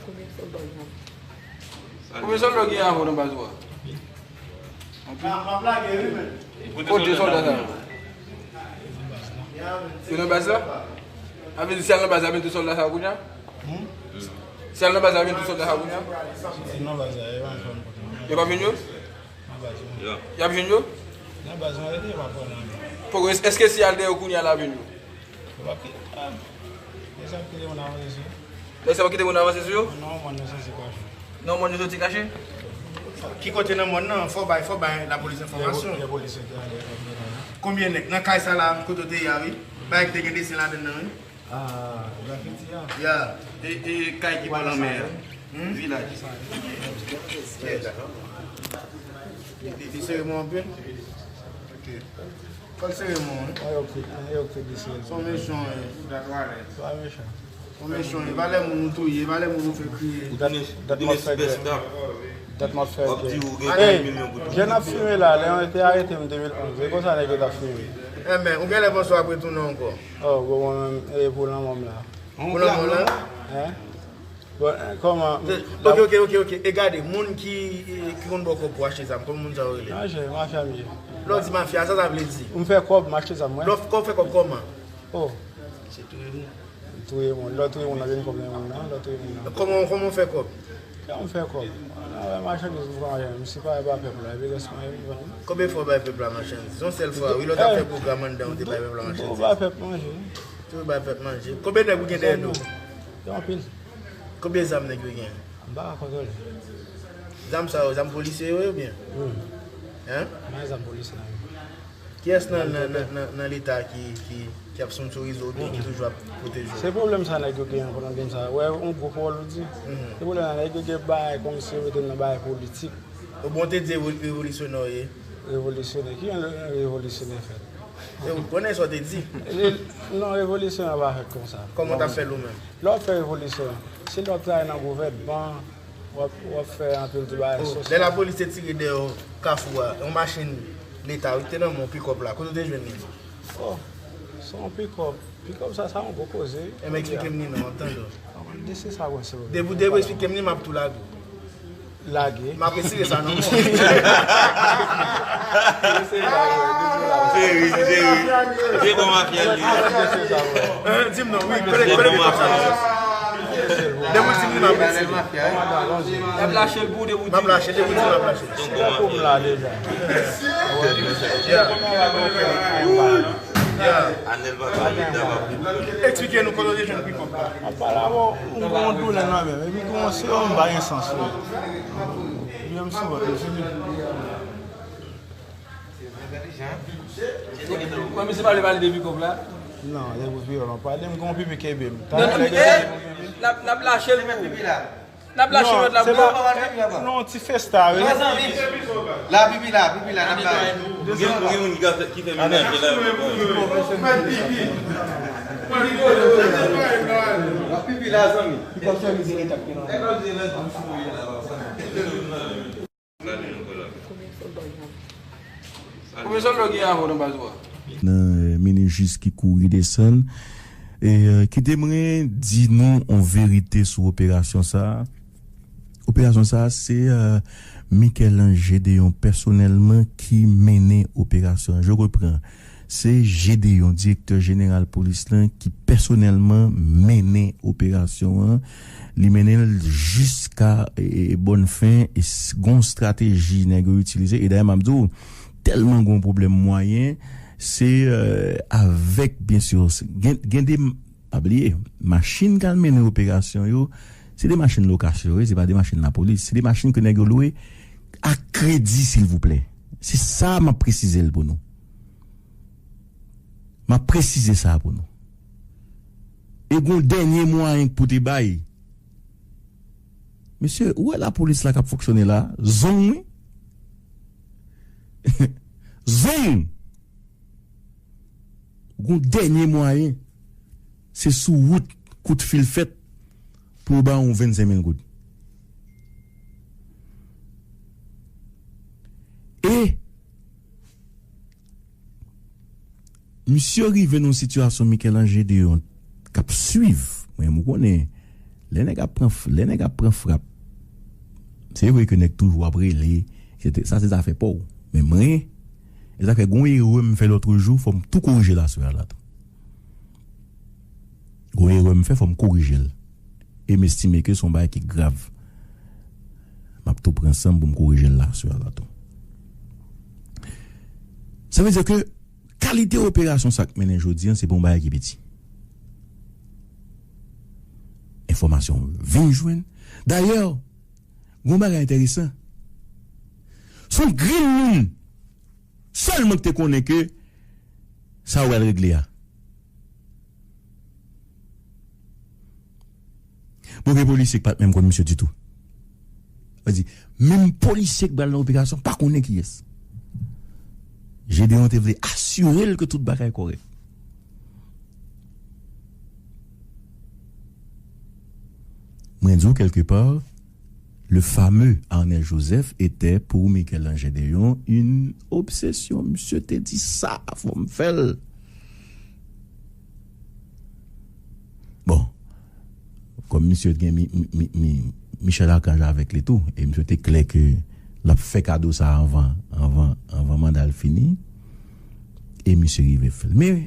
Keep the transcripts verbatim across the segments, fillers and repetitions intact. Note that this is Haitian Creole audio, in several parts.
Konbyen sòlda w gen avè w? Konbyen sòlda w gen avè w nan baz ou a? Anpil. Kote sòlda sa yo? Yo nan baz la? Sa vle di si y al nan baz la, y ap jwenn tout sòlda sa yo kounye a? Si y al nan baz la, y ap jwenn tout sòlda sa yo kounye a? Yo p ap jwenn yo? Y ap jwenn yo? Poko, èske si y al dèyè yo kounye a la, y ap jwenn yo? Lè sa ap kite moun avanse sou yo? Lè sa ap kite moun avanse sou yo? Non, mòn nan soti kache. Non, mòn nan soti kache? Ki kote nan mòn nan? Fò bay, fò bay lapolis enfòmasyon. Konbyen nèg? Nan kay sa la, kote w te ye a, wi. Bagay ki te gen desen ladann nan, wi. Ah, grafiti a. Ya. E, e kay ki bò lanmè a. Hmm? Vilaj. Li, li sere mwen anpil. Ok. Fò l sere mwen, wi. An yo ki, an yo ki di se. Son mechan, wi. Pa mechan. Son mechan, wi. Valè moun ou touye, valè moun ou fè kriye. Dat, dat m ap fè gè. Dat m ap fè gè. Ey, jèn ap fime la, lè yo te arete m de mil onz, e konsa nèg yo t ap fime. Enben, ou genlè panse w ap retounen ankò. Oh, bon, mwen menm, e pou lanmò m la. Pou lanmò w la? Hein? Bon, eh, kòman? Ok, ok, ok, ok. E gade, moun ki, ki konn ba w kòb pou achte zam, kòman moun sa yo rele? Mafya, mafya m ye. Lè w di mafya, sa sa vle di? M fè kòb, m achte zam, wi. Lè w fè kòb, kòman? Oh. Se touye moun. Touye moun. Lè w touye moun nan, jwenn kòb nan moun nan, lè w touye moun nan. Kòman, kòman w fè kòb? Kòman m fè kòb? Nan, wè, machandiz m pran, m sipare ba pèp la, epi rès mwen, epi vann. Konbyen fwa w bay pèp la machandiz? Yon sèl fwa, wi, lè w t ap fè pwogram anndan, ou te bay pèp la machandiz. M ba pèp manje. Toujou bay pèp manje. Konbyen nèg ou gen dèyè do w? Gen anpil. Konbyen zam nèg yo gen? M pa ka kontwole. Zam sa yo, zam polisye yo ye oubyen? Wi. Hein? M pa gen zam polisye la menm. Kiyès nan, nan, nan, nan, nan Leta ki, ki, ki ap sponsorize w oubyen ki toujou ap pwoteje w? Se pwoblèm sa nèg yo genyen pou nan game sa. Wè, yon gwo pawòl ou di. Se pwoblèm sa nèg yo gen bagay kòmsi yo mete m nan bagay politik. Ou bon te di revo-, revolisyonè w ye? Revolisyonè? Ki jan revolisyonè fèt? E ou konnen sa w te di. Non, revolisyonè pa fèt konsa. Kòman w t ap fè l ou menm? Lè w ap fè revolisyon, se lè w ap travay nan gouvènman, w ap, w ap fè anpil ti bagay sosyal. Lè lapolis te tire dèyè Kafou a, yon machin Leta wi ki te nan men w, pikòp la, kote w te jwenn li? Oh, se yon pikòp. Pikòp sa, sa yon gwo koze wi. Enben, eksplike m li non, m ap tande w. Desi sa, bon, se. Depi w, depi w eksplike m li, m ap tou lage w. Lage. M ap retire sa nan men w. Se ri, se ri. Se bon mafya li ye. Hein, di m non, wi, kote, kote pikòp sa? Depi w di m li, m ap retire. L ap lache l pou ou, depi w di m. M ap lache, depi w di m, m ap lache. Se pou m la deja. Yeah. Eksplike nou kote w te jwenn pikòp la. Apa la, bon, m gen yon doulè nan men m. Epi gen yon sewòm m bay esans wi. Wi, m sou vant, m fini. Mwen, misye pa vle pale de pikòp la? Non, se pou viyòlans. Pale, m gen yon pipi kenbe m. Non, non, eh, n ap, n ap lache l pou ou. N ap lache lòt la pou yo. Non, ti festa, wi. La pipi la, pipi la, n ap la. Gen, gen moun ki ka fè, ki fè menaj la. Pipi la, zanmi. Konbyen sòlda w gen avè w nan baz ou a? Nan, eh, mini jis ki kouri desann. E, eh, kite mwen di nou yon verite sou operasyon sa a. Operasyon sa a, se, eh, Michel-Ange Gédéon pèsonèlman ki mennen operasyon an. Je reprends. Se Gédéon, direktè jeneral polis lan, ki pèsonèlman mennen operasyon an. Li mennen l jiska, e, e, bòn fen, e s-, gon estrateji nèg yo itilize. E dayè, m ap di w, tèlman gon pwoblèm mwayen, se, e, avèk, byen si, gen, gen de, pa bliye, machin k al mennen operasyon yo, se de machin lokasyon, wi, se pa de machin lapolis. Se de machin ke nèg yo lwe ak kredi, silvouplè. Se sa m ap presize l pou nou. M ap presize sa pou nou. E gon dènye mwayen pou te bay. Mesye, ou wè lapolis la k ap fonksyone la? Zong, wi. Zong! Gon dènye mwayen. Se sou wout, kout fil fèt pou yo ba yon vennsenk mil goud. E misye rive nan yon sitiyasyon Michel-Ange Gédéon k ap swiv. Mwen, m konnen, Lè nèg ap pran, lè nèg ap pran frap, se vre ke nèg toujou ap rele, etsetera. Sa se zafè pa w. Men mwen, e sa fè gon erè m fè lòt jou, fò m tou korije l aswè a la tou. Gon erè m fè, fò m korije l. E m estime ke se yon bagay ki grav. M ap tou pran san m pou m korije l aswè a la tou. Sa vle di ke kalite operasyon sa k mennen jodi a, se pa yon bagay ki piti. Enfòmasyon vin jwenn. Dayè, gon bagay enteresan. Se yon grenn moun sèlman ki te konnen ke sa yo pral regle a. Bon, gen polisye ki pa t menm konn misye ditou. Sa di, menm polisye ki pral nan operasyon pa konnen kiyès. Gedeon te vle asire l ke tout bagay kòrèk. Mwen di w, kèlke pa, le fameux Arnel Joseph était pour Michel-Ange Gedeon une obsession. Misye te di sa, fò m fè l. Bon, kòm misye gen mi, mi, mi, mi, Michel Archange avèk li tou, e misye te klè ke l ap fè kado sa anvan, anvan, anvan manda l fini, e misye rive fè l. Men,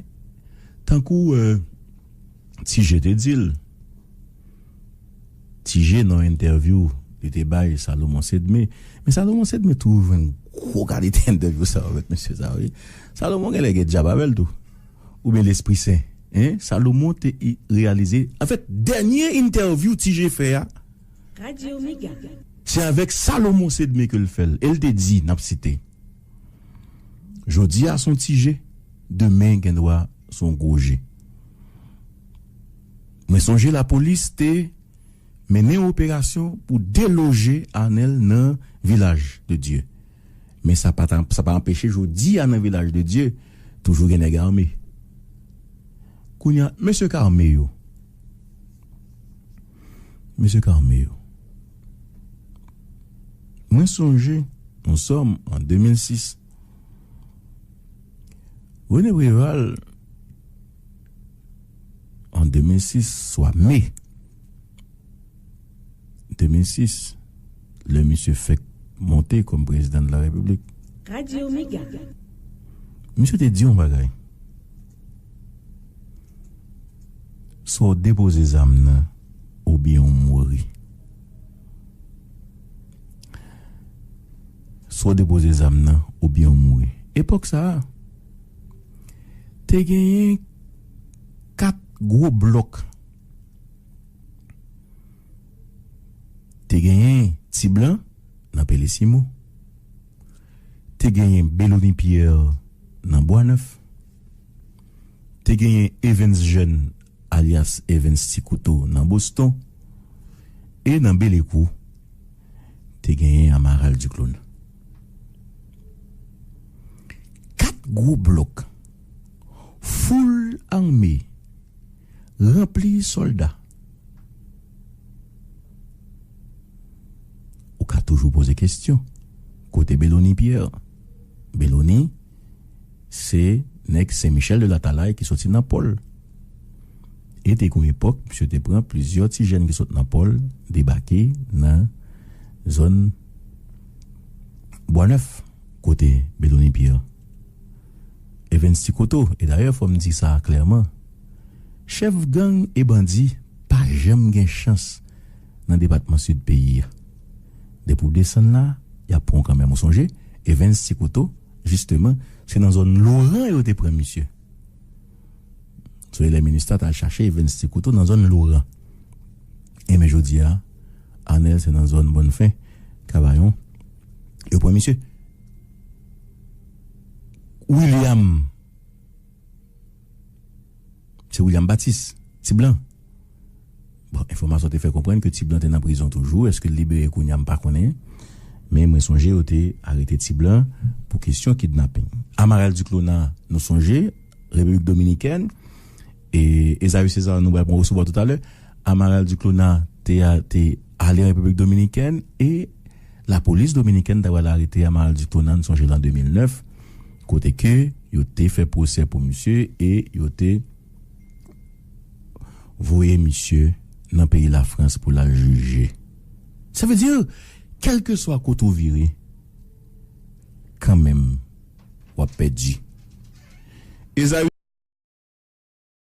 tankou, euh, Ti Je te di l, Ti Je nan yon entèvyou li te bay Salomon Sedme. Men Salomon Sedme toujou jwenn gwo kalite entèvyou sa yo avèk mesye sa yo, wi. Salomon genlè gen dyab avè l tou. Oubyen Lespri Sen. Hein? Salomon te i-, reyalize. Anfèt, dènye entèvyou Ti Je fè a, Radio Mega. Se avèk Salomon Sedme ke l fè l. E l te di, n ap site, jodi a se yon ti je, demen gendwa se yon gwo je. Mwen sonje lapolis te mennen yon operasyon pou deloje Arnel nan Vilaj de Dye. Men sa pa ta, sa pa anpeche jodi a nan Vilaj de Dye, toujou gen nèg ame. Kounye a, mesye k ame yo. Mesye k ame yo. Mwen sonje, nou sòm an de mil sis, René Préval, an de mil sis, swa me de mil sis, lè misye fèk monte kòm prezidan de la repiblik, Radio Mega. Misye te di yon bagay. Swa w depoze zam nan, oubyen w mouri. Swa w depoze zam nan, oubyen w mouri. Epòk sa a, te genyen kat gwo blòk. Te genyen Ti Blan nan Pelesimo. Te genyen Belony Pierre nan Bwa Nèf. Te genyen Evens Jeune, alyas Evens Ti Kouto, nan Boston. E nan Belekou, te genyen Amaral Duclos. Kat gwo blòk, foul ame, ranpli sòlda. Ou ka toujou poze kesyon, kote Belony Pierre? Belony, se nèg Sen Michèl de Latalay ki soti nan Pòl. E te gen yon epòk, misye te pran plizyè ti jèn ki sot nan Pòl, debake nan zòn Bwa Nèf, kote Belony Pierre. Evens Ti Kouto, e dayè, fò m di sa klèman, chèf gang e bandi pa janm gen chans nan depatman Sid peyi a. Depi w desann la, y ap pran w kanmenm. Ou sonje, Evens Ti Kouto, jisteman, se nan zòn Loran yo te pran misye. Soleil Minustah t al chache Evens Ti Kouto nan zòn Loran. Enben, jodi a, Anèl se nan zòn Bòn Fen, Kavayon, yo pran misye. William, se William Baptiste, Ti Blan. Bon, enfòmasyon te fè konprann ke Ti Blan te nan prizon toujou. Èske l libere kounye a, m pa konnen. Men mwen sonje yo te arete Ti Blan pou kesyon kidnaping. Amaral Duclos, nou sonje, Repiblik Dominikèn, e Esaü César, nou pral pran resevwa toutalè. Amaral Duclos te, te ale Repiblik Dominikèn e lapolis dominikèn ta pral arete Amaral Duclos, nou sonje l an de mil nèf, kote ke yo te fè pwosè pou misye e yo te voye misye nan peyi Lafrans pou l al jije. Sa vle di, kèlkeswa kote w vire, kanmenm, w ap pèdi. Ezayi